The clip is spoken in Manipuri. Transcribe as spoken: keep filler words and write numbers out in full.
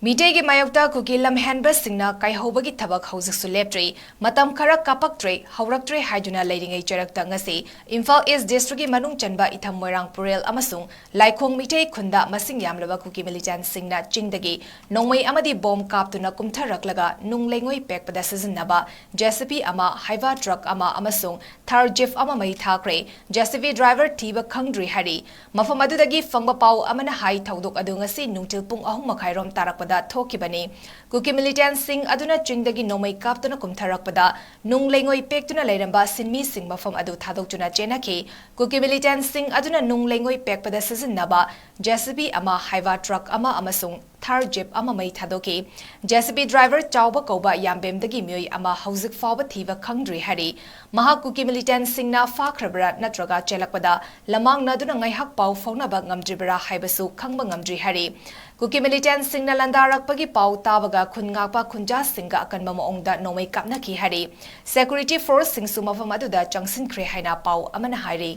ꯃꯤꯇꯩꯒꯤ ꯃꯥꯌꯣꯛꯇ ꯀꯨꯀꯤ ꯂꯝꯍꯦꯟꯕꯁꯤꯡꯅ ꯀꯥꯏꯍꯧꯕꯒꯤ ꯊꯕꯛ ꯍꯧꯖꯤꯛꯁꯨ ꯂꯦꯞꯇ꯭ꯔꯤ꯫ ꯃꯇꯝ ꯈꯔ ꯀꯥꯞꯄꯛꯇ꯭ꯔꯦ, ꯍꯧꯔꯛꯇ꯭ꯔꯦ ꯍꯥꯏꯗꯨꯅ ꯂꯩꯔꯤꯉꯩ ꯆꯔꯛꯇ ꯉꯁꯤ ꯏꯝꯐꯥꯜ ꯏꯁ ꯗꯤꯁꯇ꯭ꯔꯤꯛꯀꯤ ꯃꯅꯨꯡ ꯆꯟꯕ ꯏꯊꯝ ꯃꯣꯏꯔꯥꯡ ꯄꯨꯔꯦꯜ ꯑꯃꯁꯨꯡ ꯂꯥꯏꯈꯣꯡ ꯃꯤꯇꯩ ꯈꯨꯟꯗ ꯃꯁꯤꯡ ꯌꯥꯝꯂꯕ ꯀꯨꯀꯤ ꯃꯤꯂꯤꯇꯦꯟꯠꯁꯤꯡꯅ ꯆꯤꯡꯗꯒꯤ ꯅꯣꯡꯃꯩ ꯑꯃꯗꯤ ꯕꯣꯝ ꯀꯥꯞꯇꯨꯅ ꯀꯨꯝꯊꯔꯛꯂꯒ ꯅꯨꯡ ꯂꯩꯉꯣꯏ ꯄꯦꯛꯄꯗ ꯁꯤꯖꯤꯟꯅꯕ ꯖꯦꯁꯤꯕꯤ ꯑꯃ, ꯍꯥꯏꯚꯥ ꯇ꯭ꯔꯛ ꯑꯃ ꯑꯃꯁꯨꯡ ꯊꯥꯔ ꯖꯤꯞ ꯑꯃ ꯃꯩ ꯊꯥꯈ꯭ꯔꯦ꯫ ꯖꯦꯁꯤꯕꯤ ꯗ꯭ꯔꯥꯏꯚꯔ ꯊꯤꯕ ꯈꯪꯗ꯭ꯔꯤ ꯍꯥꯏꯔꯤ꯫ ꯃꯐꯝ ꯑꯗꯨꯗꯒꯤ ꯐꯪꯕ ꯄꯥꯎ ꯑꯃꯅ ꯍꯥꯏ, ꯊꯧꯗꯣꯛ ꯑꯗꯨ ꯉꯁꯤ ꯅꯨꯡꯊꯤꯜ ꯄꯨꯡ ꯑꯍꯨꯝ ꯃꯈꯥꯏꯔꯣꯝ ꯇꯥꯔꯛꯄꯗ ꯊꯣꯛꯈꯤꯕꯅꯤ꯫ ꯀꯨꯀꯤ ꯃꯤꯂꯤꯇꯦꯟꯠꯁꯤꯡ ꯑꯗꯨꯅ ꯆꯤꯡꯗꯒꯤ ꯅꯣꯡꯃꯩ ꯀꯥꯞꯇꯨꯅ ꯀꯨꯝꯊꯔꯛꯄꯗ ꯅꯨꯡ ꯂꯩꯉꯣꯏ ꯄꯦꯛꯇꯨꯅ ꯂꯩꯔꯝꯕ ꯁꯤꯟꯃꯤꯁꯤꯡ ꯃꯐꯝ ꯑꯗꯨ ꯊꯥꯗꯣꯛꯇꯨꯅ ꯆꯦꯟꯅꯈꯤ꯫ ꯀꯨꯀꯤ ꯃꯤꯂꯤꯇꯦꯟꯠꯁꯤꯡ ꯑꯗꯨꯅ ꯅꯨꯡ ꯂꯩꯉꯣꯏ ꯄꯦꯛꯄꯗ ꯁꯤꯖꯤꯟꯅꯕ ꯖꯦꯁꯤꯕꯤ ꯑꯃ, ꯍꯥꯏꯚꯥ ꯇ꯭ꯔꯛ ꯑꯃ ꯑꯃꯁꯨꯡ ꯊꯥꯔ ꯖꯤꯞ ꯑꯃ ꯃꯩ ꯊꯥꯗꯣꯛꯈꯤ꯫ ꯖꯦꯁꯤꯕꯤ ꯗ꯭ꯔꯥꯏꯚꯔ ꯆꯥꯎꯕ ꯀꯧꯕ ꯌꯥꯝꯕꯦꯝꯗꯒꯤ ꯃꯤꯑꯣꯏ ꯑꯃ ꯍꯧꯖꯤꯛ ꯐꯥꯎꯕ ꯊꯤꯕ ꯈꯪꯗ꯭ꯔꯤ ꯍꯥꯏꯔꯤ꯫ ꯃꯍꯥꯛ ꯀꯨꯀꯤ ꯃꯤꯂꯤꯇꯦꯟꯠꯁꯤꯡꯅ ꯐꯥꯈ꯭ꯔꯕ꯭ꯔꯥ ꯅꯠꯇ꯭ꯔꯒ ꯆꯦꯜꯂꯛꯄꯗ ꯂꯃꯥꯡꯅꯗꯨꯅ ꯉꯥꯏꯍꯥꯛ ꯄꯥꯎ ꯐꯥꯎꯅꯕ ꯉꯝꯗ꯭ꯔꯤꯕꯔꯥ ꯍꯥꯏꯕꯁꯨ ꯈꯪꯕ ꯉꯝꯗ꯭ꯔꯤ ꯍꯥꯏꯔꯤ꯫ ꯀꯨꯀꯤ ꯃꯤꯂꯤꯇꯦꯟꯠꯁꯤꯡꯅ ꯂꯥꯟꯗꯥꯔꯛꯄꯒꯤ ꯄꯥꯎ ꯇꯥꯕꯒ ꯈꯨꯟ ꯉꯥꯛꯄ ꯈꯨꯟꯖꯥꯁꯤꯡꯒ ꯑꯀꯟꯕ ꯃꯑꯣꯡꯗ ꯅꯣꯡꯃꯩ ꯀꯥꯞꯅꯈꯤ ꯍꯥꯏꯔꯤ꯫ ꯁꯦꯀ꯭ꯌꯨꯔꯤꯇꯤ ꯐꯣꯔꯁꯁꯤꯡꯁꯨ ꯃꯐꯝ ꯑꯗꯨꯗ ꯆꯪꯁꯤꯟꯈ꯭ꯔꯦ ꯍꯥꯏꯅ ꯄꯥꯎ ꯑꯃꯅ ꯍꯥꯏꯔꯤ꯫